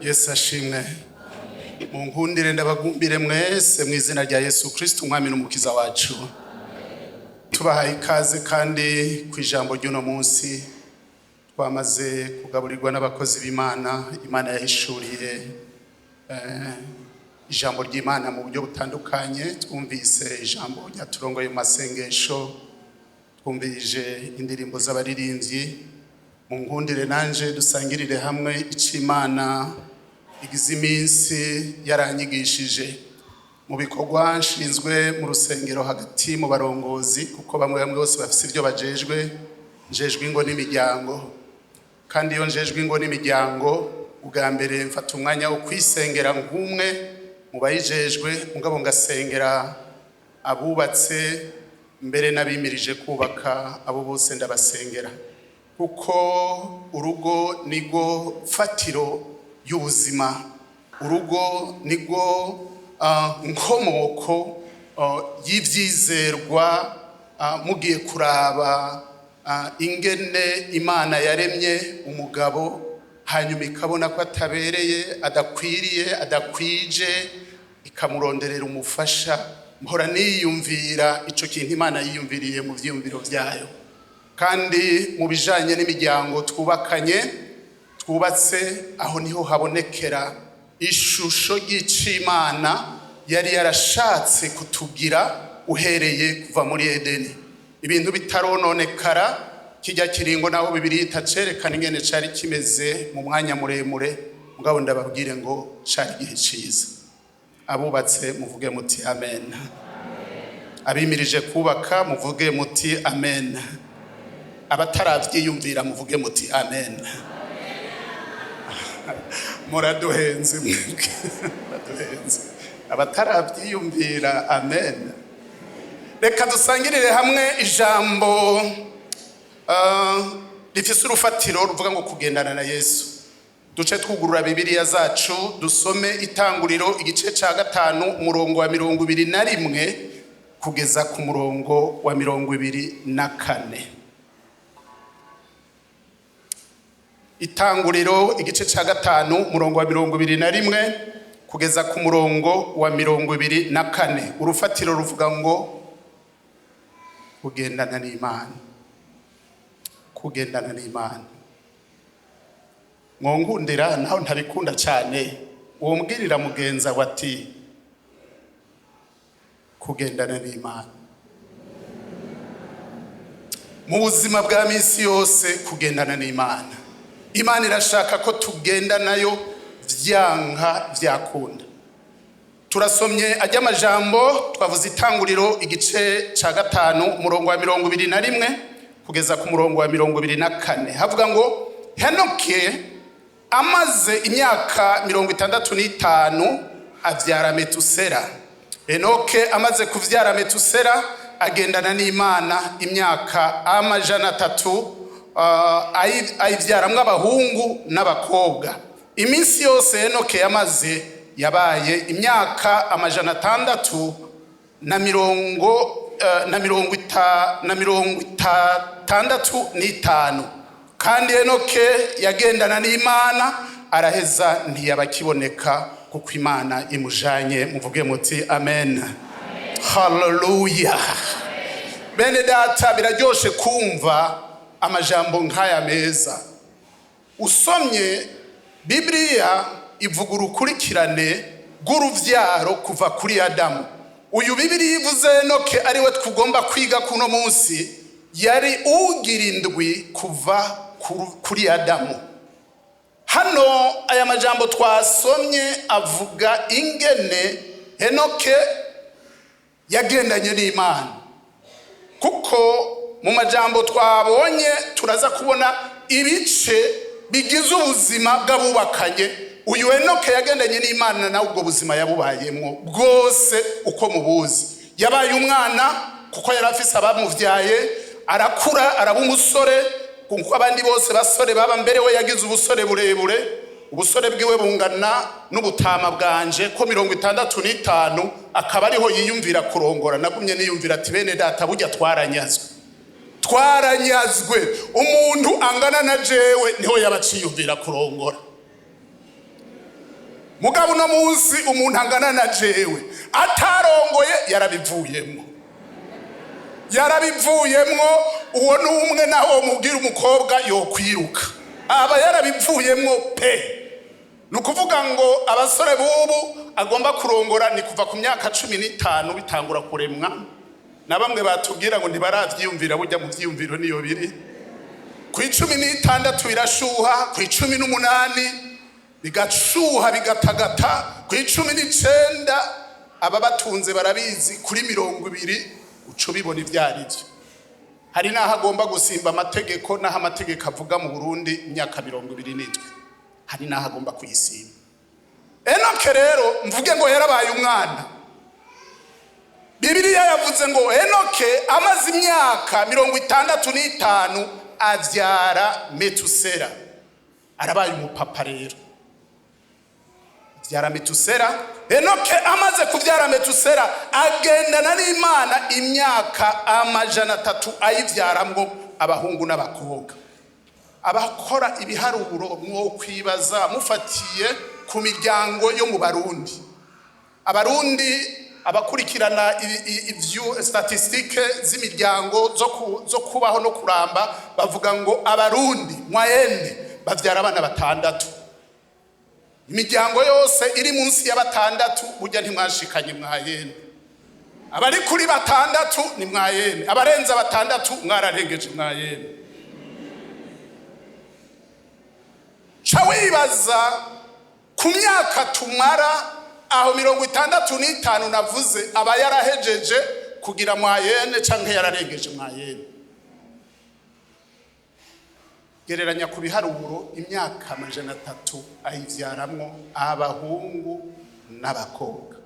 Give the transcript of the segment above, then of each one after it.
Yesu ashimwe. Munkundire ndabagumbire mwese mu izina rya Yesu Kristo, umwami n'umukiza wacu. Tubahaye ikaze kandi ku ijambo ry'uno munsi. Twamaze kugaburirwa n'abakozi b'Imana. Imana yahishuriye ijambo ry'Imana mu buryo butandukanye. Twumvise ijambo ryaturongoye mu masengesho, twumvirije indirimbo z'abaririmbyi. Munkundire nanje dusangirire hamwe icyo Imana igize iminsi yaranyigishije mu bikorwa nshinzwe mu rusengero hagati mu barongozi, kuko bamwe bamwe bose bafite ibyo bajejwe. Njejwe ingo n'imiryango, kandi iyo njejwe ingo n'imiryango, ubwa mbere mfata umwanya wo kwisengera nk'umwe mu bayijejwe, mugabo ngasengera abubatse mbere n'abimirije kubaka, abo bose ndabasengera, kuko urugo nirwo fatiro y'ubuzima, urugo nirwo nkomoko y'ibyizerwa. Mugiye kuraba ingene Imana yaremye umugabo, hanyuma ikabona ko atabereye, adakwiriye, adakwije, ikamuronderera umufasha. Mpora niyumvira ico kintu Imana yiyumviriye mu vyiyumviro vyayo. Kandi mu bijanye n'imiryango twubakanye, twubatse, aho niho habonekera ishusho ry'icimana yari yarashatse kutugira uhereye kuva muri Edeni, ibintu bitarononekara. Kijya kiringo naho Bibiliya itacerekana ingene cari kimeze mu mwanya muremure, mugabo ndababwire ngo cari igihe ciza. Abubatse muvuge muti amen. Abimirije kubaka muvuge muti amen. Abataravyiyumvira muvuge muti amen. Muraduhenze mwebwe, muraduhenze. Abataravyiyumvira, amen. Reka dusangirire hamwe ijambo rifise urufatiro ruvuga ngo kugendana na Yesu. Duce twugurura Bibiliya zacu, dusome Itanguriro igice ca 5, umurongo wa 21 kugeza ku murongo wa 24. Itanguriro igice ca 5, umurongo wa 21 kugeza ku murongo wa 24. Urufatiro ruvuga ngo kugendana n'Imana. Kugendana n'Imana. Mwongundira naho ntabikunda cyane, uwombwirira mugenza we ati kugendana n'Imana mu buzima bwa minsi yose. Kugendana n'Imana, Imana irashaka ko tugenda nayo vyanka vyakunda. Turasomye ajya amajambo twavuze, Itanguriro igice ca 5, umurongo wa 21 kugeza ku murongo wa 24. Havuga ngo: Henoke amaze imyaka 65 avyara Metusera. Enoke amaze kuvyara Metusera agendana n'Imana imyaka 300, ayivyaramwo abahungu n'abakobwa. Iminsi yose Enoke yamaze yabaye imyaka 600 na 65. Kandi Enoke yagendana n'Imana, araheza ntiyabakiboneka, kuko Imana imujanye. Muvuge muti amen. Haleluya. Bene data, biraryoshe kumva amajambo nk'aya meza. Usomye Bibiliya, ivuga urukurikirane rw'uruvyaro kuva kuri Adamu. Uyu Bibiliya ivuze Enoke, ariwe tugomba kwiga kuno munsi, yari ugira indwi kuva kuri Adamu. Hano aya majambo twasomye avuga ingene Henoke yagendanye n'Imana, kuko mu majambo twabonye turaza kubona ibice bigize ubuzima bw'abubakanye. Uyu Enoke yagendanye n'Imana, nawe ubwo buzima yabubayemwo bwose uko mubuzi. Yabaye umwana kuko yari afise abamuvyaye, arakura, araba umusore kuko abandi bose basore baba. Mbere we yagize ubusore burebure, ubusore bwiwe bungana n'ubutama bwanje ko 65, akaba ariho yiyumvira kurongora. Nagumye niyumvira ati bene data, burya twaranyazwe, twaranyazwe. Umuntu angana na jewe niho yaba aciyumvira kurongora. Mugabo uno munsi umuntu angana na jewe atarongoye yarabivuyemo, yarabivuyemwo. Uwo ni umwe, naho mubwira umukobwa yokwiruka, aba yarabivuyemwo pe. Ni ukuvuga ngo abasore b'ubu agomba kurongora ni kuva ku myaka 15 bitangura kuremwa. Na bamwe batubwira ngo ntibaravyiyumvira, burya mu vyiyumviro niyo biri. Ku 16 birashuha, ku 18 bigashuha bigatagata, ku 19 aba batunze barabizi, kuri 20 uca ubibona ibyo ari byo. Hari n'aho agomba gusimba amategeko, n'aho amategeko avuga mu Burundi imyaka 27, hari n'aho agomba kuyisimba. Enoke rero mvuge ngo yarabaye umwana. Bibiliya yavuze ngo Enoke amaze imyaka 65 abyara Metusera. Arabaye umupapa rero, abyara Metusera. Enoke amaze kubyara Metusera agendana n'Imana imyaka 300, ayibyaramwo abahungu n'abakobwa. Abakora ibiharuro mwo kwibaza mufatiye ku miryango yo mu Barundi, Abarundi abakurikirana ivyo statistiques z'imiryango zo kubaho no kuramba bavuga ngo Abarundi moyenne bavyara abana batandatu. Imiryango yose iri munsi ya batandatu burya ntimwashikanye moyenne. Abari kuri batandatu ni moyenne, abarenza batandatu mwararengeje moyenne. Ca wibaza ku myaka tumara aho 65 navuze, aba yarahejeje kugira moyenne canke yararengeje moyenne. Gereranya ku biharuro, imyaka 300 ayivyaramwo abahungu n'abakobwa.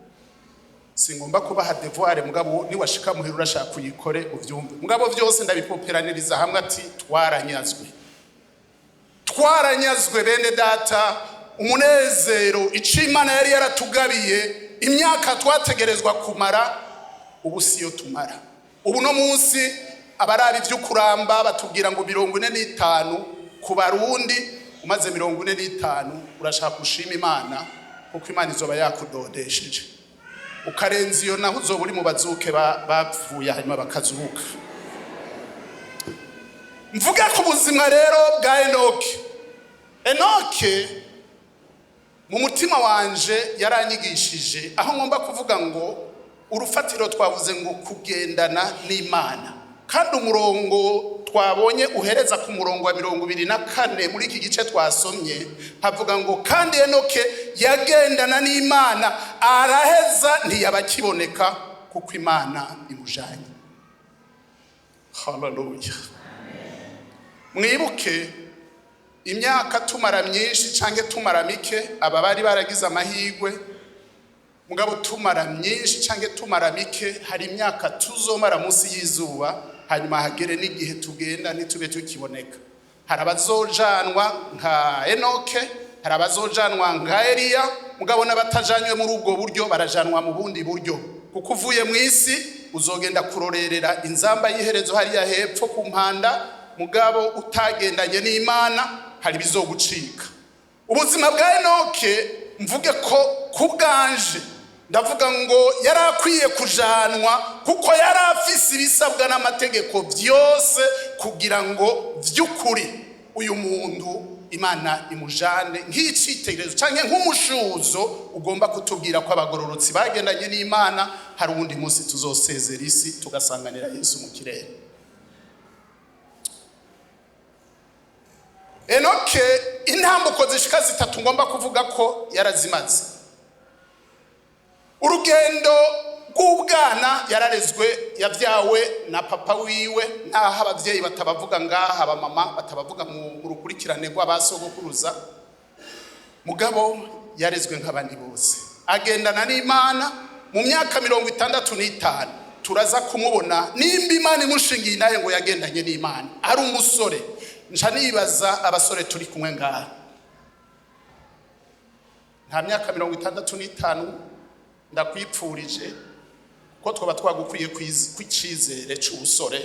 Singomba kubaha devoir, mugabo niwashika muhira urashaka kuyikore uvyumve. Mugabo vyose ndabipoperaniriza hamwe ati twaranyazwe, twaranyazwe bene data. Umunezero ico Imana yari yaratugabiye, imyaka twategerezwa kumara ubu siyo tumara. Ubu no munsi abaraba ivyo kuramba batubwira ngo 45 ku Barundi. Umaze 45 urashaka gushima Imana, kuko Imana izoba yakudodesheje. Ukarenza iyo naho uzoba uri mu bazuke bapfuye hanyuma bakazuka. Mvuge ku buzima rero bwa Enoke. Enoke mu mutima wanje yaranyigishije aho ngomba kuvuga ngo urufatiro twavuze ngo kugendana n'Imana, kandi umurongo twabonye uhereza ku murongo wa 24 muri iki gice twasomye, havuga ngo kandi Enoke yagendana n'Imana, araheza ntiyabakiboneka kuko Imana imujanye. Haleluya! Mwibuke imyaka tumara myinshi canke tumara mike, aba bari baragize amahirwe. Mugabo tumara myinshi canke tumara mike, hari imyaka tuzomara munsi y'izuba, hanyuma hagere n'igihe tugenda ntitube tukiboneka. Hari abazojanwa nka Enoke, hari abazojanwa nka Eliya, mugabo n'abatajanywe muri ubwo buryo barajanwa mu bundi buryo, kuko uvuye mu isi uzogenda kurorerera inzamba y'iherezo hariya hepfo ku mpanda. Mugabo utagendanye n'Imana hari bizogucika. Ubuzima bwa Enoke, mvuge ko ku bwanje ndavuga ngo yari akwiye kujanwa, kuko yari afise ibisabwa n'amategeko byose kugira ngo by'ukuri uyu muntu Imana imujane nk'icitegererezo canke nk'umushuzo ugomba kutubwira ko abagororotsi bagendanye n'Imana hari uwundi munsi tuzosezera isi tugasanganira Yesu mu kirere. Enoke intambuko zishika zitatu ngomba kuvuga ko yarazimaze. Urugendo rw'ubwana, yararezwe, yabyawe na papa wiwe, naho ababyeyi batabavuga ngaha, abamama batabavuga mu rukurikirane rw'abasogokuruza. Mugabo yarezwe nk'abandi bose, agendana n'Imana mu myaka 65. Turaza kumubona nimba Imana imushingiye nawe ngo yagendanye n'Imana ari umusore. Nca nibaza abasore turi kumwe ngaha, nta myaka 65 ndakwipfurije, kuko twaba twagukwiye kw'icizere c'ubusore.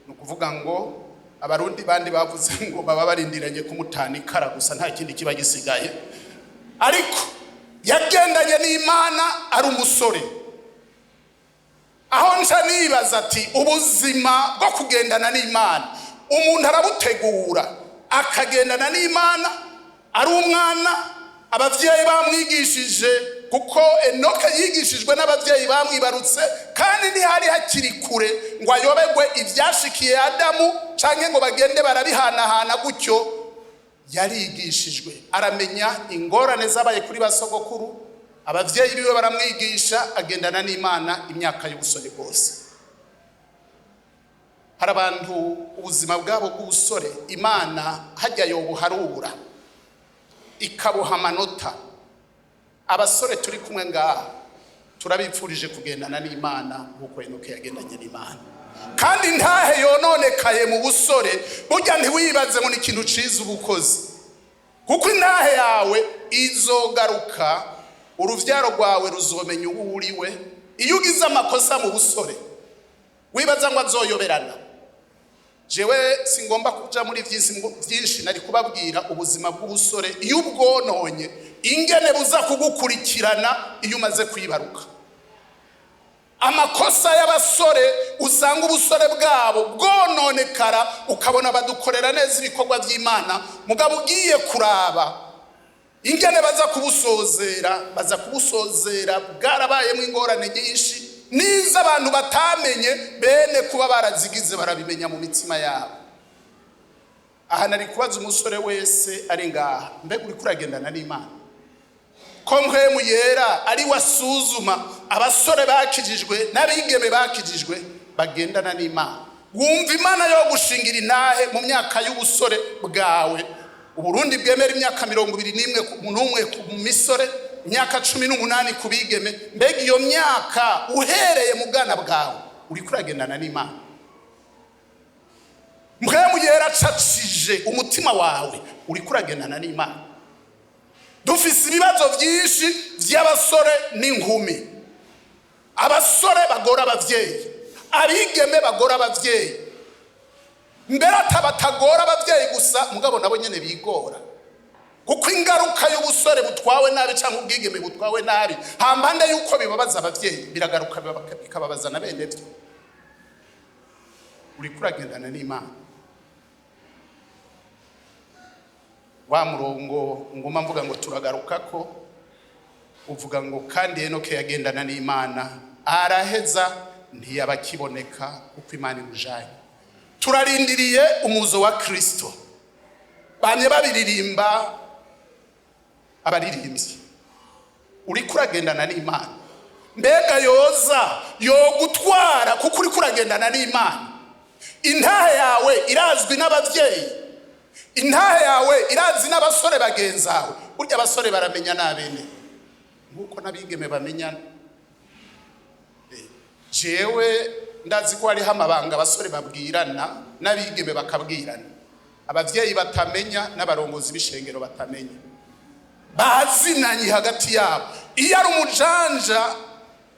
Ni ukuvuga ngo Abarundi bandi bavuze ngo baba barindiranye kumutana ikara gusa, nta kindi kiba gisigaye. Ariko Yagendanye n'Imana ari umusore. Aho nca nibaza ati: ubuzima bwo kugendana n'Imana umuntu arabutegura, akagendana n'Imana ari umwana, ababyeyi bamwigishije, kuko Enoke yigishijwe n'ababyeyi bamwibarutse, kandi ntihari hakiri kure ngo ayoberwe ibyashikiye Adamu cyangwa ngo bagende barabihanahana gutyo. Yarigishijwe, aramenya ingorane zabaye kuri ba sogokuru, ababyeyi biwe baramwigisha, agendana n'Imana imyaka y'ubusore bwose. Hari abantu ubuzima bwabo bw'ubusore Imana hajya yobuharura ikabuha amanota. Abasore turi kumwe ngaha, turabipfurije kugendana n'Imana nk'uko Enoke yagendanye n'Imana. Kandi ntahe yononekaye mu busore, burya ntiwibaze ngo ni ikintu ciza uba ukoze, kuko intahe yawe izogaruka, uruvyaro rwawe ruzomenya uwo uriwe. Iyo ugize amakosa mu busore, wibaza ngo azoyoberana? Jewe singomba kuja muri byinshi, nari kubabwira ubuzima bw'ubusore iyo ubwononye ingene buza kugukurikirana iyo umaze kwibaruka. Amakosa y'abasore, usanga ubusore bwabo bwononekara, ukabona badukorera neza ibikorwa by'Imana, mugabo ugiye kuraba ingene baza kubusozera, baza kubusozera bwarabayemo ingorane nyinshi, niza abantu batamenye bene kuba barazigize barabimenya mu mitima yabo. Aha nari kubaza umusore wese ari ngaha: mbega uriko uragendana n'Imana? Ko Mpwemu Yera ari wasuzuma abasore bakijijwe n'abigeme bakijijwe bagendana n'Imana, wumva Imana yo gushingira intahe mu myaka y'ubusore bwawe? Uburundi bwemera imyaka 21 n'umwe ku misore, imyaka 18 ku bigeme. Mbega iyo myaka, uhereye mu bwana bwawe, uriko uragendana n'Imana? Mpwemu Yera acacije umutima wawe, uriko uragendana n'Imana? Dufise ibibazo byinshi by'abasore n'inkumi. Abasore bagora ababyeyi, abigeme bagora ababyeyi, mbere batagora ababyeyi gusa, mugabo nabo nyene bigora, kuko ingaruka y'ubusore butwawe nabi cyangwa ubwigeme butwawe nabi, hampande y'uko bibabaza ababyeyi, biragaruka bikababaza na bene byo. Uriko uragendana n'Imana? Wa murongo nguma mvuga ngo turagaruka ko uvuga ngo: kandi Enoke yagendana n'Imana, araheza ntiyabakiboneka, kuko Imana imujanye. Turarindiriye umuzo wa Kristo, bamye babiririmba abaririmbyi. Uriko uragendana n'Imana? Mbega yoza yogutwara kuko uriko uragendana n'Imana? Intahe yawe irazwi n'ababyeyi, intahe yawe irazi n'abasore bagenzawe. Burya abasore baramenya n'abene nk'uko n'abigeme bamenyana. Jewe ndazi ko hariho amabanga abasore babwirana n'abigeme bakabwirana, ababyeyi batamenya n'abarongozi b'ishengero batamenya, bazinanye hagati yabo. Iyo ari umujanja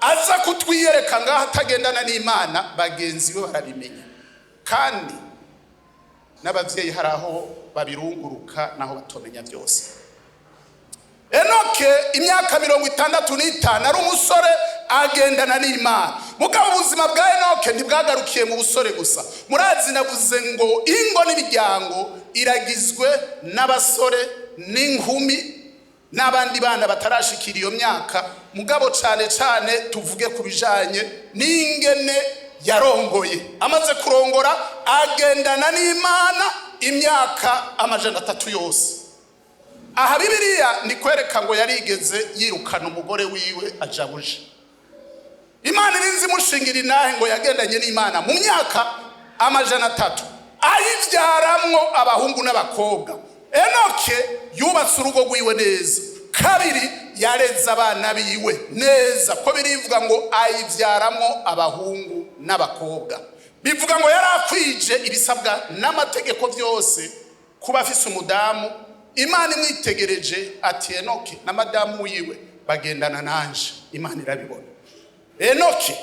aza kutwiyereka ngaho atagendana n'Imana, bagenzi be barabimenya, kandi n'ababyeyi hari aho babirunguruka naho batomenya byose. Enoke imyaka 65 ari umusore, agendana n'Imana. Mugabo ubuzima bwa Enoke ntibwagarukiye mu busore gusa. Murazi navuze ngo ingo n'imiryango iragizwe n'abasore n'inkumi n'abandi bana batarashikira iyo myaka, mugabo cane cane tuvuge ku bijanye n'ingene yarongoye. Amaze kurongora, agendana n'Imana imyaka 300 yose. Aha Bibiliya ni kwereka ngo yarigeze yirukana umugore wiwe ajabuje. Imana irinze imushingira inahe ngo yagendanye n'Imana mu myaka 300, ayibyaramwo abahungu n'abakobwa. Enoke yubatse urugo rwiwe neza. Kabiri, yareze abana biwe neza, ko birivuga ngo ayibyaramwo abahungu n'abakobwa. Bivuga ngo yari akwije ibisabwa n'amategeko byose kuba afise umudamu. Imana imwitegereje ati: Enoke na madamu wiwe bagendana nanje. Imana irabibona. Enoke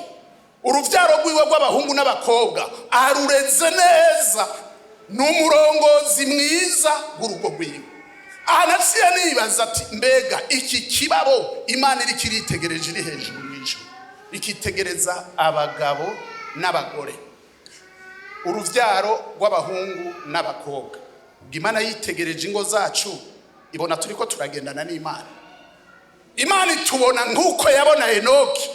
urubyaro rwiwe rw'abahungu n'abakobwa arureze neza, ni umurongozi mwiza w'urugo rwiwe. Aha naciye nibaza ati: mbega iki kibabo Imana iriko iritegereje iri hejuru mu ijuru, ikitegereza abagabo n'abagore, uruvyaro rw'abahungu n'abakobwa, ubwo Imana yitegereje ingo zacu, ibona turiko turagendana n'Imana? Imana itubona nk'uko yabona Enoki,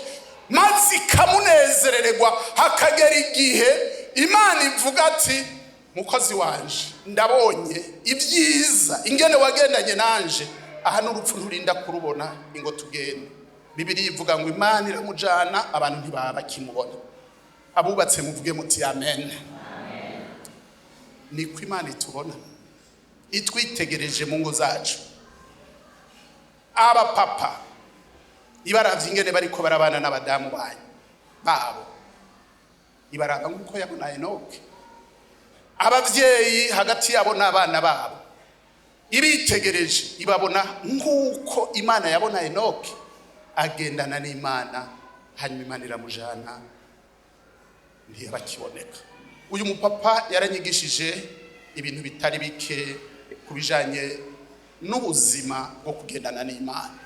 maze ikamunezerererwa, hakagera igihe Imana ivuga ati: "Mukozi wanje, ndabonye ibyiza ingene wagendanye nanje, aha n'urupfu nturinda kurubona, ingo tugende." Bibiliya ivuga ngo Imana iramujana, abantu ntibaba bakimubona. Abubatse muvuge muti: "Amen." Niko Imana itubona itwitegereje mu ngo zacu. Abapapa, ibaravye ingene bariko barabana n'abadamu banyu babo, ibaraba nk'uko yabona Enoke? Abavyeyi hagati yabo n'abana babo, ibitegereje ibabona nk'uko Imana yabona Enoke agendana n'Imana, hanyuma Imana iramujana, ntiyabakiboneka? Uyu mupapa yaranyigishije ibintu bitari bike ku bijanye n'ubuzima bwo kugendana n'Imana.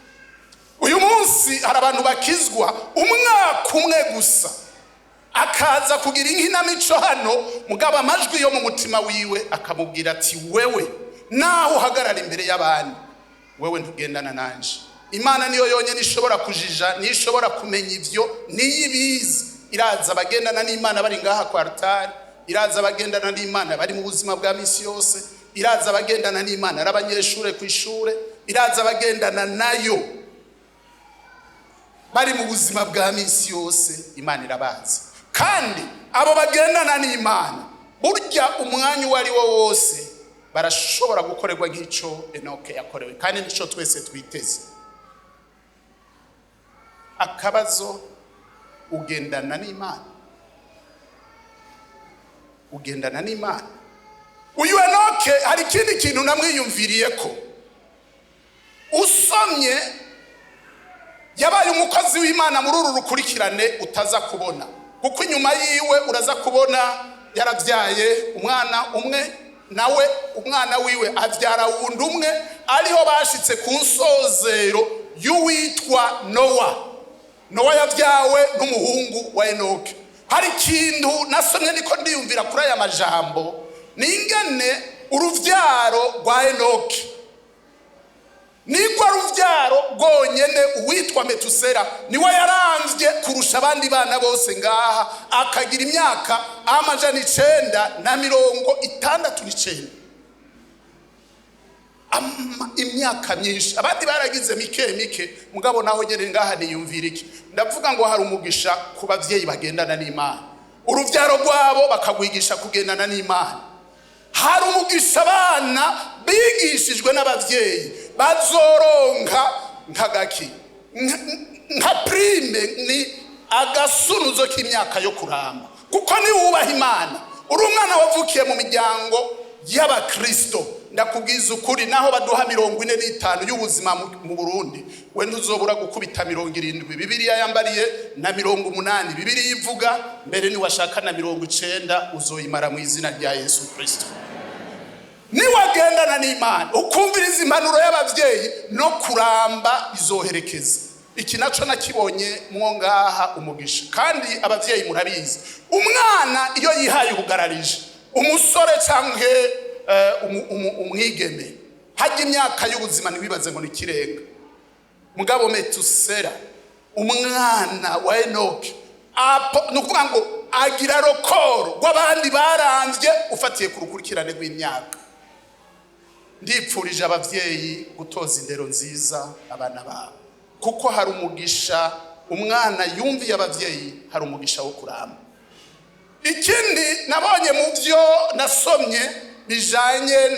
Uyu munsi hari abantu bakizwa umwaka umwe gusa, akaza kugira inkinamico hano, mugabo amajwi yo mu mutima wiwe akamubwira ati: "Wewe naho uhagarara imbere y'abandi, wewe ntugendana nanje." Imana niyo yonyine ishobora kujija, niyo ishobora kumenya ivyo, niyo ibizi. Iraza abagendana n'Imana bari ngaha kwa altari, iraza abagendana n'Imana bari mu buzima bwa misi yose, iraza abagendana n'Imana ari abanyeshure ku ishure, iraza abagendana nayo bari mu buzima bwa misi yose. Imana irabazi, kandi abo bagendana n'Imana burya umwanya uwo ari wo wose barashobora gukorerwa nk'icyo Enoke yakorewe, kandi nicyo twese twiteze. Akabazo: ugendana n'Imana? Ugendana n'Imana? Uyu Enoke hari ikindi kintu namwiyumviriye ko usomye. Yabaye umukozi w'Imana muri uru rukurikirane utaza kubona, kuko inyuma yiwe uraza kubona yarabyaye umwana umwe, nawe umwana wiwe abyara wundi umwe, ariho bashitse ku nsozero y'uwitwa Nowa. Nowa yabyawe n'umuhungu wa Enoke. Hari ikintu nasomye niko ndiyumvira kuri aya majambo, ni ingene uruvyaro rwa Enoke nigwo ruvyaro rwonyene. Uwitwa Metusera niwe yaramvye kurusha abandi bana bose ngaha, akagira imyaka 969. Imyaka myinshi, abandi baragize mike mike. Mugabo naho nyene ngaha niyumvira iki? Ndavuga ngo hari umugisha ku bavyeyi bagendana n'Imana, uruvyaro rwabo bakagwigisha kugendana n'Imana. Hari umugisha abana bigishijwe n'abavyeyi bazoronka nk'agaki, nka prime, ni agasunuzo k'imyaka yo kuramba, kuko niwubaha Imana uri umwana wavukiye mu miryango y'abakristo, ndakubwiza ukuri, naho baduha 45 y'ubuzima mu Burundi, we ntuzobura gukubita 70, Bibiliya yambariye, na 80 Bibiliya ivuga mbere, niwashaka na 90 uzoyimara mu izina rya Yesu Kristo. Niwagendana n'Imana, ukumviriza impanuro y'abavyeyi, no kuramba bizoherekeza. Iki naco nakibonye mwo ngaha umugisha. Kandi abavyeyi murabizi, umwana iyo yihaye ubugararije, umusore canke umwigeme, hajya imyaka y'ubuzima ntiwibaze ngo nikirenga. Mugabo Metusera, umwana wa Enoke, ni ukuvuga ngo agira record rw'abandi baramvye ufatiye ku rukurikirane rw'imyaka. Ndipfurije abavyeyi gutoza indero nziza abana babo, kuko hari umugisha umwana yumviye abavyeyi, hari umugisha wo kuramba. Ikindi nabonye mu byo nasomye bijanye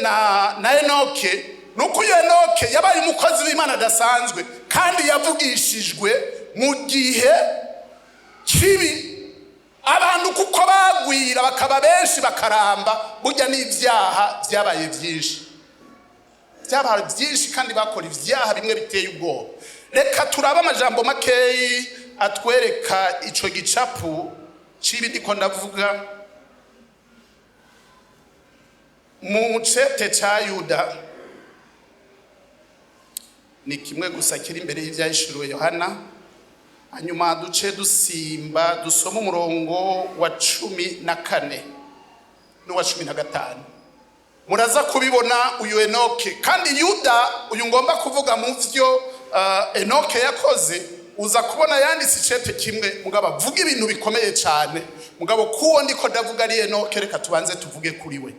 na Enoke ni uko uyu Enoke yabaye umukozi w'Imana adasanzwe, kandi yavugishijwe mu gihe kibi, abantu kuko bagwira bakaba benshi bakaramba, burya n'ibyaha byabaye byinshi, byabaye byinshi, kandi bakora ibyaha bimwe biteye ubwoba. Reka turabe amajambo makeyi atwereka ico gicapu cibi ndiko ndavuga mu cete ca Yuda. Ni kimwe gusa kiri imbere y'ivyahishuriwe Yohana. Hanyuma duce dusimba dusome umurongo wa 14 n'uwa 15. Muraza kubibona uyu Enoke. Kandi Yuda uyu ngomba kuvuga mu vyo Enoke yakoze, uza kubona yanditse icete kimwe, mugabo avuga ibintu bikomeye cyane. Mugabo kuwo ndiko ndavuga ari Enoke, reka tubanze tuvuge kuri we.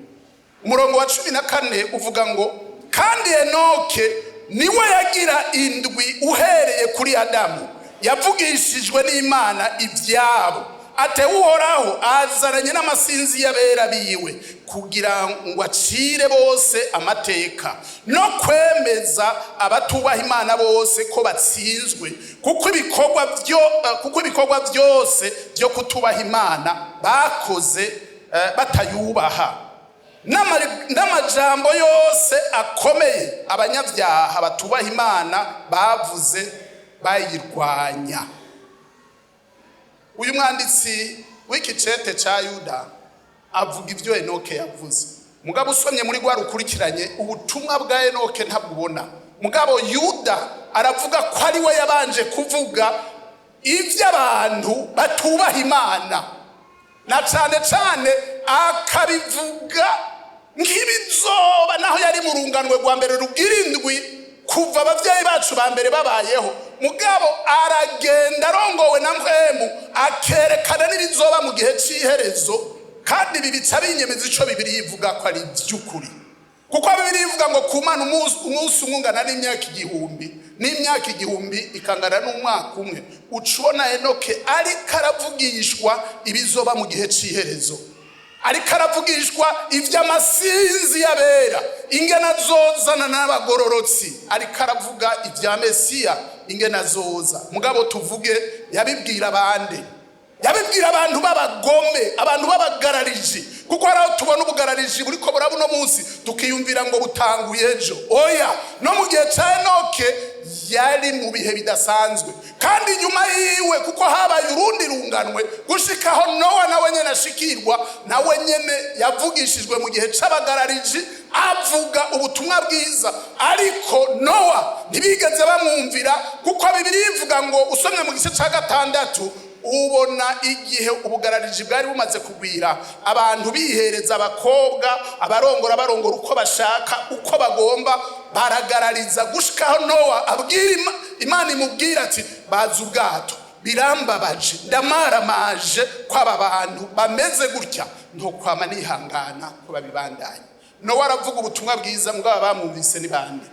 Umurongo wa 14 uvuga ngo: "Kandi Enoke niwe yagira indwi uhereye kuri Adamu, yavugishijwe n'Imana ibyabo, ate: 'Uhoraho azananye n'amasinzi y'abera biwe kugira ngo acire bose amateka no kwemeza abatubaha Imana bose ko batsinzwe, kuko ibikorwa byose byo kutubaha Imana bakoze batayubaha, n'amajambo yose akomeye abanyabyaha batubaha Imana bavuze bayirwanya.'" Uyu mwanditsi w'iki cete cya Yuda avuga ibyo Enoke yavuze. Mugabo usomye muri rwa rukurikiranye, ubutumwa bwa Enoke ntabwo ubona. Mugabo Yuda aravuga ko ari we yabanje kuvuga iby'abantu batubaha Imana, na cyane cyane akabivuga nk'ibizoba naho yari mu runganwe rwa mbere rugira indwi kuva ababyeyi bacu ba mbere babayeho. Mugabo aragenda arongowe na Mpwemu, akerekana n'ibizoba mu gihe cy'iherezo. Kandi ibi bica binyemeza ico Bibiliya ivuga ko ari iby'ukuri, kuko Bibiliya ivuga ngo ku Mana umunsi umwe ungana n'imyaka 1000, n'imyaka 1000 ikangana n'umwaka umwe. Uca ubona Enoke ariko aravugishwa ibizoba mu gihe cy'iherezo, ariko aravugishwa iby'amasinzi y'abera, ingene azozana n'abagororotsi, ariko aravuga ibya Mesiya ingene azoza. Mugabo tuvuge, yabibwira abandi? Yabibwira abantu b'abagome, abantu b'abagarariji, kuko hari aho tubona ubugarariji buriko buraba uno munsi, tukiyumvira ngo butanguye ejo. Oya, no mu gihe ca Enoke yari mu bihe bidasanzwe, kandi inyuma yiwe, kuko habaye urundi runganwe gushikaho Nowa nawe nyene ashikirwa, nawe nyene yavugishijwe mu gihe c'abagarariji, avuga ubutumwa bwiza. Ariko Nowa ntibigeze bamwumvira, kuko Bibiliya ivuga ngo, usomye mu gice ca 6, ubona igihe ubugarariji bwari bumaze kugwira, abantu bihereza abakobwa, abarongora barongora uko bashaka, uko bagomba, baragarariza gushikaho Nowa abwira Imana imubwira ati: "Baza ubwato, birambabaje, ndamaramaje ko aba bantu bameze gutya, ntokwama nihangana ko babibandanya." Nowa aravuga ubutumwa bwiza. Mugabo bamwumvise ni bande?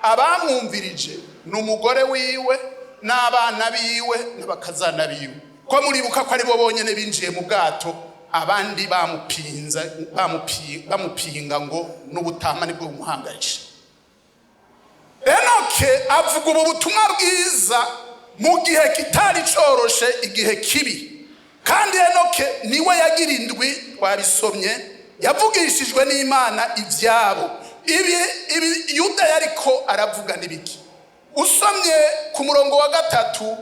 Abamwumvirije ni umugore wiwe n'abana biwe n'abakazana biwe, ko muribuka ko aribo bonyine binjiye mu bwato, abandi bamupinza, bamupinga ngo n'ubutama nibwo bumuhangayisha. Enoke avuga ubu butumwa bwiza mu gihe kitari coroshe, igihe kibi. Kandi Enoke niwe yagira indwi, twabisomye, yavugishijwe n'Imana ibyabo. Ibi Yuda yariko aravuga n'ibiki? Usomye ku murongo wa 3,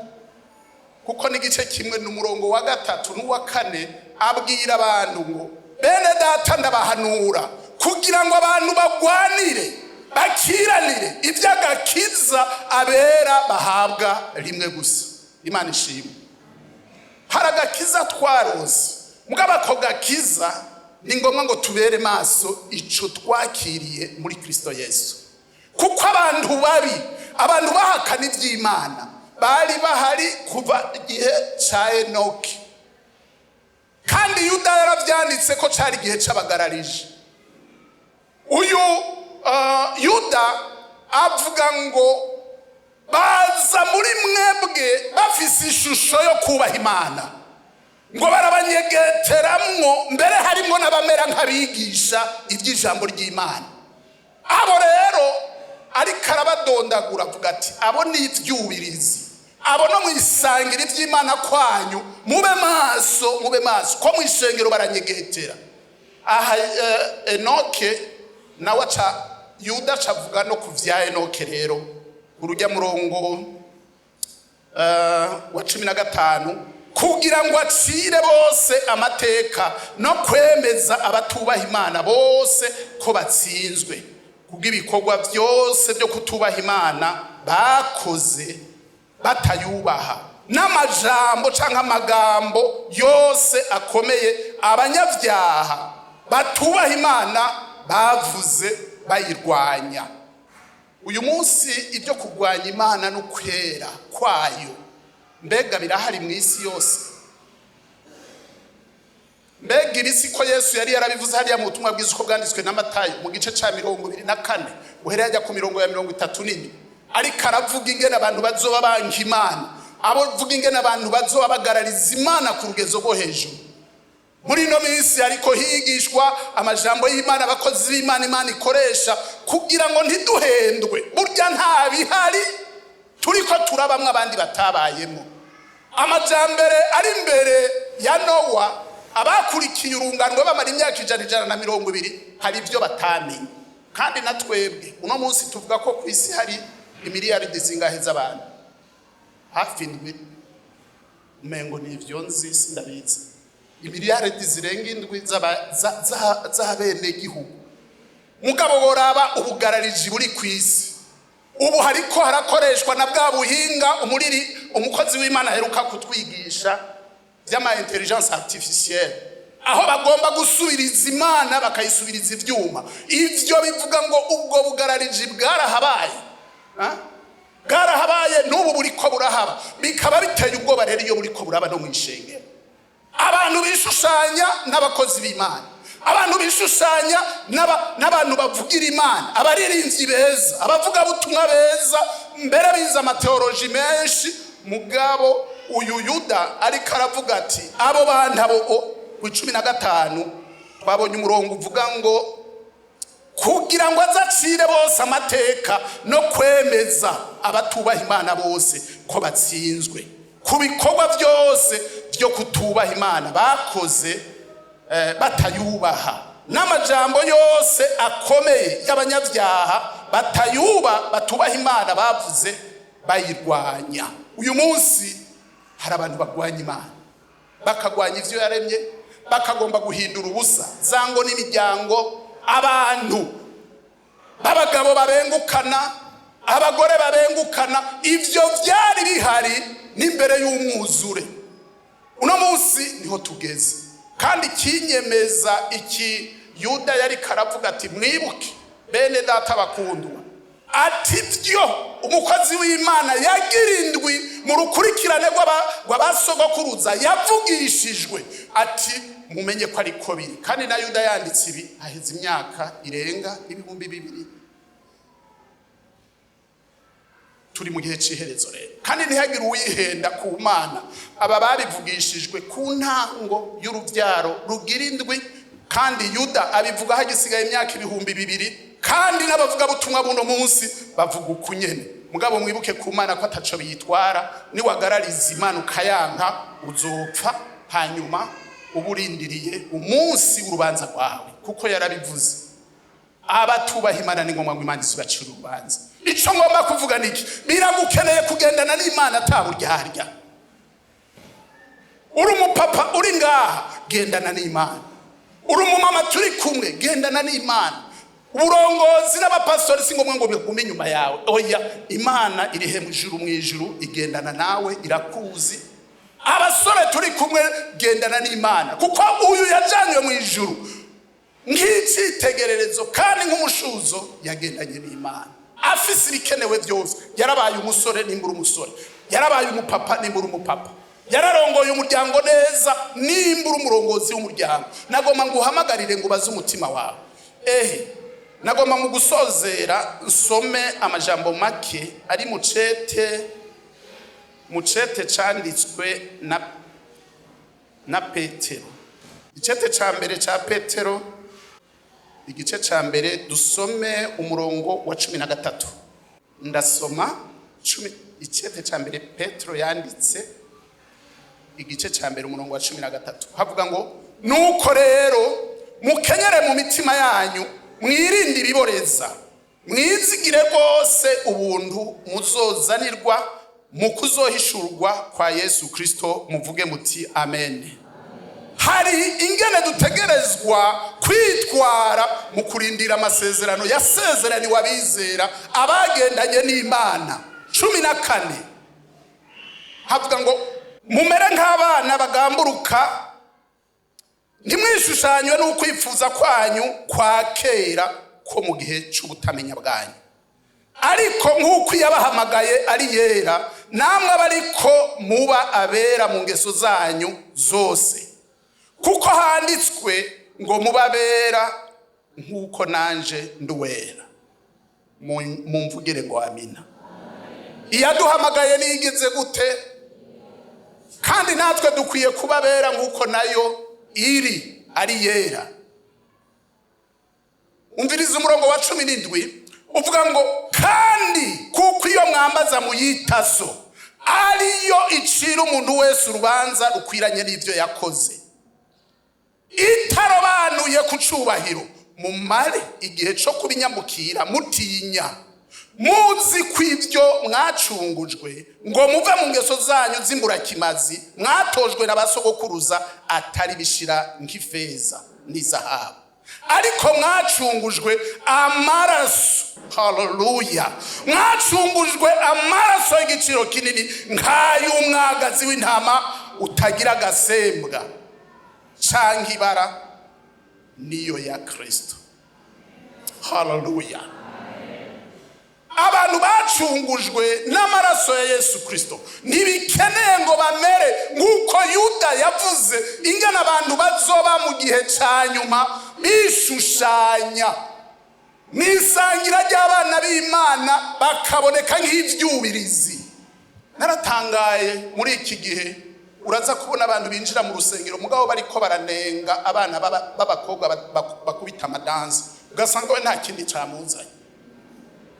kuko n'igice kimwe, ni umurongo wa 3 n'uwa 4, abwira abantu ngo: "Bene data, ndabahanura kugira ngo abantu bagwanire bakiranire iby'agakiza abera bahabwa rimwe gusa." Imana ishimwe. Hari agakiza twarose, mugabo ako gakiza ni ngombwa ngo tubere maso ico twakiriye muri Kristo Yesu, kuko abantu babi, abantu bahakana iby'Imana bari bahari kuva igihe ca Enoki. Kandi Yuda yaravyanditse ko cari igihe c'abagararije. Uyu Yuda avuga ngo baza muri mwebwe bafise ishusho yo kubaha Imana, ngo barabanyegeteramwo, mbere harimwo n'abamera nk'abigisha iby'ijambo ry'Imana. Abo rero ariko arabadondagura, avuga ati: "Abo ni ibyubirizi, abo no mu isangira iby'Imana kwanyu mube maso, mube maso, ko mu ishengero baranyegetera." Aha Enoke nawe aca, Yuda aca avuga no ku vya Enoke. Rero urujya murongo wa 15: "Kugira ngo acire bose amateka no kwemeza abatubaha Imana bose ko batsinzwe kubw'ibikorwa byose byo kutubaha Imana." bakoze batayubaha, n'amajambo canke amagambo yose akomeye abanyabyaha batubaha Imana bavuze bayirwanya. Uyu munsi ibyo kurwanya Imana no kwera kwayo mbega birahari mu isi yose. Mbega ibi si ko Yesu yari yarabivuze hariya mu butumwa bwiza uko bwanditswe na Matayo, mu gice cya 24, uhereye ajya ku mirongo ya 37, ariko aravuga ingene abantu bazoba banka Imana, avuga ingene abantu bazoba bagarariza Imana ku rugezo rwo hejuru. Muri ino minsi ariko higishwa amajambo y'Imana, abakozi b'Imana Imana ikoresha kugira ngo ntiduhendwe. Burya nta bihari turiko turabamwo abandi batabayemo. Amajambere ari imbere ya Nowa, abakurikiye urunganwe bamara imyaka 100, 120, hari ibyo batamenye. Kandi na twebwe uno munsi tuvuga ko ku isi hari imiliyaridi zingahe z'abantu? Hafi 7, umengo ni ivyo nzi, sindabizi. Imiliyaridi zirenga 7 z'abenegihugu. Mugabo woraba ubugarariji buri ku isi ubu, hariko harakoreshwa na bwa buhinga umuriri umukozi w'Imana aheruka kutwigisha by'ama intelligence artificielle, aho bagomba gusubiriza Imana bakayisubiriza ivyuma. Ivyo bivuga ngo ubwo bugarariji bwarahabaye, Ah? Bwarahabaye, n'ubu buriko burahaba. Bikaba biteye ubwoba rero iyo buriko buraba no mw'ishengero, abantu bishushanya n'abakozi b'Imana, abantu bishushanya n'abantu bavugira Imana, abaririmbyi beza, abavugabutumwa beza, mbere bize amateoloji menshi. Mugabo uyu Yuda ariko aravuga ati abo bantu abo ku 15 twabonye umurongo uvuga ngo kugira ngo azacire bose amateka no kwemeza abatubaha Imana bose ko batsinzwe ku bikorwa byose byo kutubaha Imana bakoze batayubaha, n'amajambo yose akomeye y'abanyabyaha batayuba batubaha Imana bavuze bayirwanya. Uyu munsi hari abantu bagwanya Imana, bakagwanya ivyo yaremye, bakagomba guhindura ubusa zango n'imiryango, abantu b'abagabo babengukana, abagore babengukana. Ivyo vyari bihari n'imbere y'umwuzure. Uno munsi niho tugeze. Kandi ikinyemeza iki, Yuda yari karavuga ati: "Mwibuke, bene data bakundwa," ati byo umukozi w'Imana yagira indwi mu rukurikirane rw'abasogokuruza yavugishijwe, ati mumenye ko ariko biri. Kandi na Yuda yanditse ibi haheze imyaka irenga 2000. Turi mu gihe cy'iherezo rero, kandi ntihagire uwihenda ku Mana. Aba babivugishijwe ku ntango y'urubyaro rugira indwi, kandi Yuda abivuga hagisigaye imyaka 2000. Kandi n'abavugabutumwa buno munsi bavuga uku nyene. Mugabo mwibuke ku Mana ko ataco biyitwara. Niwagarariza Imana ukayanka, uzopfa, hanyuma uba urindiriye umunsi w'urubanza rwawe, kuko yarabivuze: abatubaha Imana ni ngombwa ngo Imana izibacire urubanza. Ico ngomba kuvuga niki? Biragukeneye kugendana n'Imana ataburyarya. Uri umupapa uri ngaha, gendana n'Imana. Uri umumama turi kumwe, gendana n'Imana. Uburongozi n'abapastori si ngombwa ngo bigume inyuma yawe, oya. Imana iri he? Mu ijuru, mu ijuru igendana nawe, irakuzi. Abasore turi kumwe, gendana n'Imana, kuko uyu yajanywe mu ijuru nk'icyitegererezo kandi nk'umushuzo. Yagendanye n'Imana afise ibikenewe byose. Yarabaye umusore nimbura umusore, yarabaye umupapa nimbura umupapa, yararongoye umuryango neza nimbura umurongozi w'umuryango. Nagomba ngo uhamagarire ngo ubaze umutima wawe. Ehe, nagomba mu gusozera nsome amajambo make ari mu cete canditswe na Petero, icete ca mbere ca Petero, igice ca mbere, dusome umurongo wa 13. Ndasoma icete ca mbere Petero yanditse, igice ca mbere, umurongo wa 13. Havuga ngo: "Nuko rero mukenyere mu mitima yanyu, mwirinde ibiboreza, mwizigire rwose ubuntu muzozanirwa mu kuzohishurwa kwa Yesu Kristo, muvuge muti amen." Hari ingene dutegerezwa kwitwara mu kurindira amasezerano yasezeraniwe abizera, abagendanye n'Imana. 14 havuga ngo mumere nk'abana bagamburuka, ntimwishushanywe n'ukwifuza kwanyu kwa kera ko mu gihe cy'ubutamenya bwanyu, ariko nk'uko iyabahamagaye ari yera, namwe aba ariko muba abera mu ngeso zanyu zose, kuko handitswe ngo muba abera nk'uko nanje nduwera. Mumvugire ngo amina. Iyaduhamagaye niyigize gute? Kandi natwe dukwiye kuba abera nk'uko nayo iri ari yera. Umviriza umurongo wa 17, uvuga ngo kandi kuko iyo mwambaza muyitaso ariyo icira umuntu wese urubanza rukwiranye n'ibyo yakoze, itarobanuye ku cubahiro, mumare igihe cyo kubinyamukira mutinya, muzi ko ibyo mwacungujwe ngo muve mu ngeso zanyu z'imburakimazi mwatojwe na ba sogokuruza atari bishira nk'ifeza n'izahabu, ariko mwacungujwe amaraso. Haleluya! Mwacungujwe amaraso y'igiciro kinini nk'ay'umwagazi w'intama utagira agasembwa canke ibara, niyo ya Kristo. Haleluya! Abantu bacungujwe n'amaraso ya Yesu Kristo ntibikeneye ngo bamere nk'uko Yuda yavuze ingana abantu bazoba mu gihe cya nyuma, bishushanya mu isangira ry'abana b'Imana bakaboneka nk'ibyubirizi. Naratangaye, muri iki gihe uraza kubona abantu binjira mu rusengero, mugabo bariko baranenga abana b'abakobwa bakubita amadansi, ugasanga we nta kindi cyamuzanye,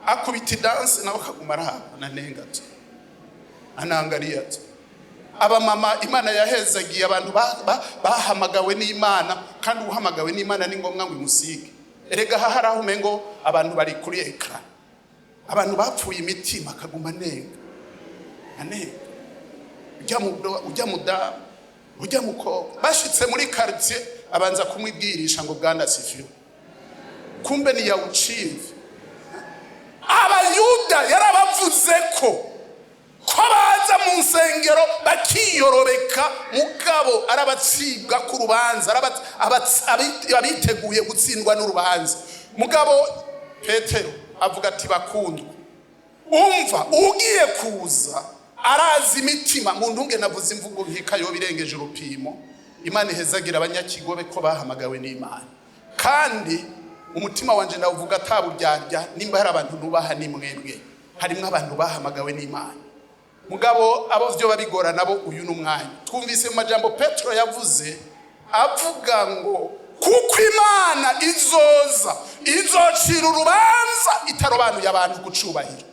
akubita idansi nawe akaguma arahaba ananenga ati anangariye ati abamama Imana yahezagiye, abantu bahamagawe n'Imana. Kandi uhamagawe n'Imana ni ngombwa ngo imusige. Erega aha hari aho umengo abantu bari kuri écran, abantu bapfuye imitima, akaguma anenga anenga ujya mudamu, ujya mukobwa bashitse muri quartier, abanza kumwibwirisha ngo bwana sifiwe, kumbe ni yawucive. Abayuda yarabavuze ko baza mu nsengero bakiyorobeka, mugabo arabatsibwa ku rubanza, abiteguye gutsindwa n'urubanza. Mugabo Petero avuga ati bakundwa, umva, ugiye kuza arazi imitima. Mu ntunge navuze imvugo nk'ikayo birengeje urupimo. Imana ihezagira abanyakigobe ko bahamagawe n'Imana, kandi umutima wanje ndawuvuga ataburyarya. Nimba hari abantu nubaha, ni mwebwe. Harimo abantu bahamagawe n'Imana, mugabo abo vyo babigora nabo. Uyu ni umwanya twumvise mu majambo Petro yavuze, avuga ngo kuko Imana izoza izocira urubanza itarobanuye abantu ku cubahiro.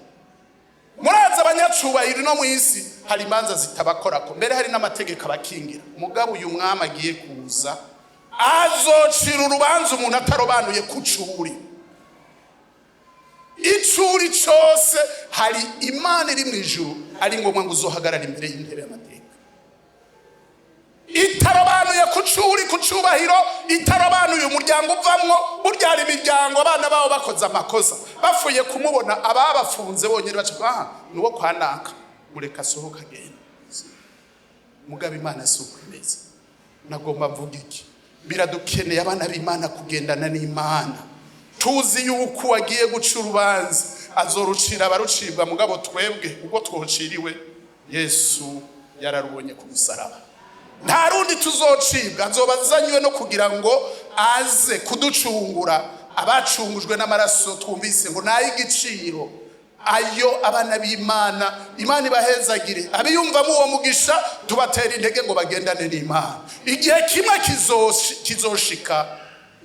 Murazi abanyacubahiro no mu isi hari imanza zitabakorako, mbere hari n'amategeko abakingira. Mugabo uyu mwami agiye kuza azocira urubanza umuntu atarobanuye ku curi, icuri cose. Hari Imana iri mu ijuru, ari ngombwa ngo uzohagarara imbere y'intebe y'amateka, itarobanuye ku curi, ku cubahiro, itarobanuye umuryango uvamwo. Burya hari imiryango abana babo bakoze amakosa, bafuye kumubona ababafunze bonyine baca aha nuwo kwa naka, mureka asohoka agenda. Mugabo Imana si uko imeze. Nagomba mvuga iki? Biradukeneye abana b'Imana kugendana n'Imana, tuzi yuko wagiye guca urubanza azorucira abarucibwa. Mugabo twebwe ubwo twociriwe, Yesu yararubonye ku musaraba, nta rundi tuzocibwa. Azoba azanywe no kugira ngo aze kuducungura, abacungujwe n'amaraso twumvise ngo ni ay'igiciro. Ayo abana b'Imana, Imana ibahezagire. Abiyumvamo uwo mugisha, tubatera intege ngo bagendane n'Imana. Igihe kimwe kizoshika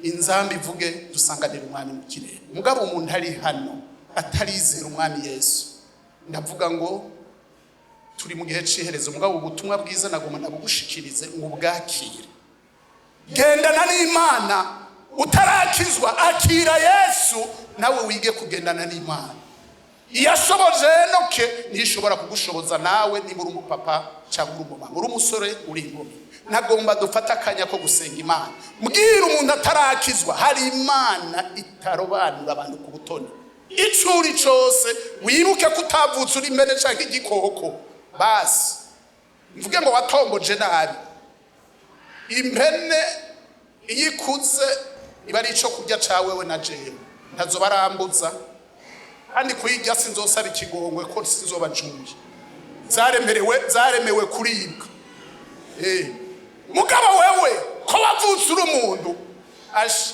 inzambi ivuge, dusanganire Umwami mu kirere. Mugabo umuntu ari hano atarizera Umwami Yesu, ndavuga ngo turi mu gihe c'iherezo. Mugabo ubutumwa bwiza nagomba nabugushikirize ngo ubwakire. Gendana n'Imana. Utarakizwa, akira Yesu, nawe wige kugendana n'Imana. Iyashoboje Enoke niyo ishobora kugushoboza nawe, niba uri umupapa cyangwa uri umumama, uri umusore, uri inkumi. Nagomba dufate akanya ko gusenga Imana. Mbwira umuntu atarakizwa, hari Imana itarobanura abantu ku butoni. Ico uri cose, wibuke ko utavutse uri impene canke igikoko. Basi mvuge ngo watomboje nabi. Impene iyo ikuze iba ari ico kurya ca wewe na jewe, ntazo barambuza, kandi kuyirya sinzosaba ikigongwe ko sinzoba njuye. Zaremewe kuribwa. Mugabo wewe ko wavutse uri umuntu,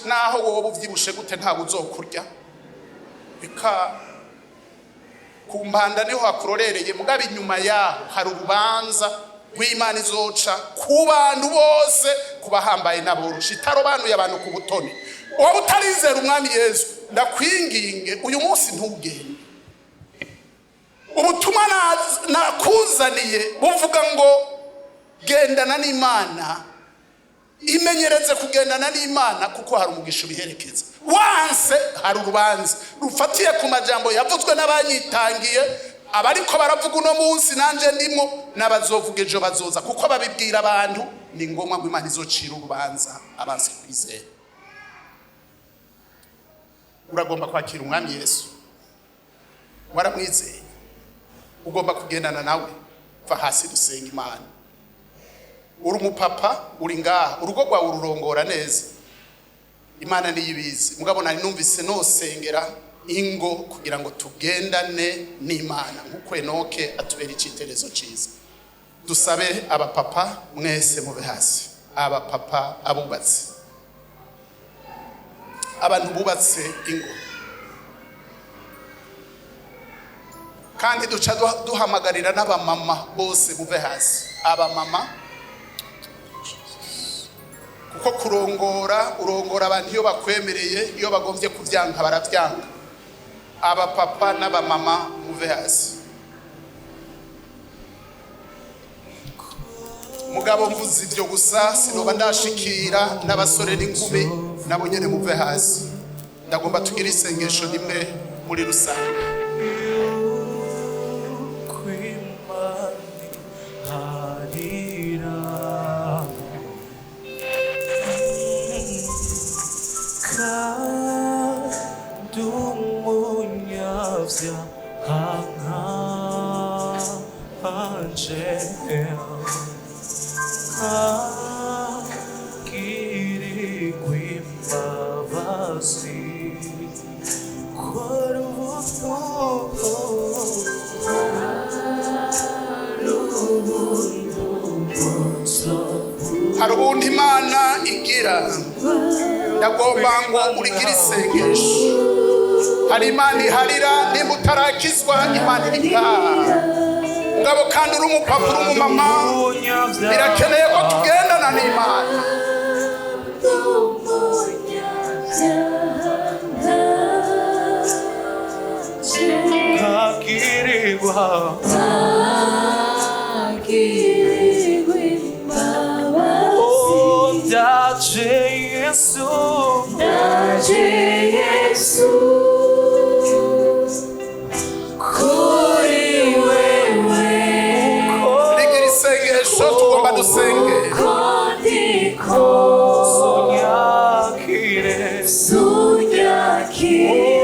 naho woba uvyibushe gute, ntabwo uzokurya. Eka, ku mpanda niho hakurorereye, mugabo inyuma yaho hari urubanza rw'Imana izoca ku bantu bose, ku bahambaye n'aboroshe, itarobanuye abantu ku butoni. Wowe utarizera Umwami Yesu, ndakwinginge uyu munsi ntugende. Ubutumwa nakuzaniye buvuga ngo gendana n'Imana, imenyereze kugendana n'Imana, kuko hari umugisha ubiherekeza. Wanse, hari urubanza rufatiye ku majambo yavuzwe n'abanyitangiye, abariko baravuga uno munsi nanje ndimo, n'abazovuga ejo bazoza, kuko babibwira abantu. Ni ngombwa ngo Imana izocira urubanza abanze kwizera. Uragomba kwakira Umwami Yesu, waramwizeye, ugomba kugendana nawe, va hasi dusenga Imana. Uri umupapa, uri ngaha, urugo rwawe ururongora neza, Imana niyo ibizi. Mugabo nari numvise nosengera ingo kugira ngo tugendane n'Imana nk'uko Enoke atubera icyitegererezo cyiza. Dusabe abapapa mwese mube hasi, abapapa abubatse, abantu bubatse ingo. Kandi duca duhamagarira n'abamama bose muve hasi, abamama, kuko kurongora, urongora abantu iyo bakwemereye, iyo bagombye kubyanka barabyanga. Abapapa n'abamama muve hasi. Mugabo mvuze ibyo gusa, sinoba ndashikira n'abasore n'inkumi, nabo nyene muve hasi. Ndagomba tugire isengesho rimwe muri rusange. Kwimani harira kandi umunyavyaha nkanje nkagirirwa imbabazi kora ubuntu. Hari ubundi Imana igira, ndagomba ngo urigire isengesho. Hari Imana iharira nimba utarakizwa, Imana iri ngaha. Mugabo kandi uri umupapa, uri umumama, birakeneye ko tugendana n'Imana. Nkagirirwa Oh, ndaje Yesu. Yesu, kuri wewe. Rigira isengesho, tugomba dusenge. Kondiko Sunyakire. Sunyakire.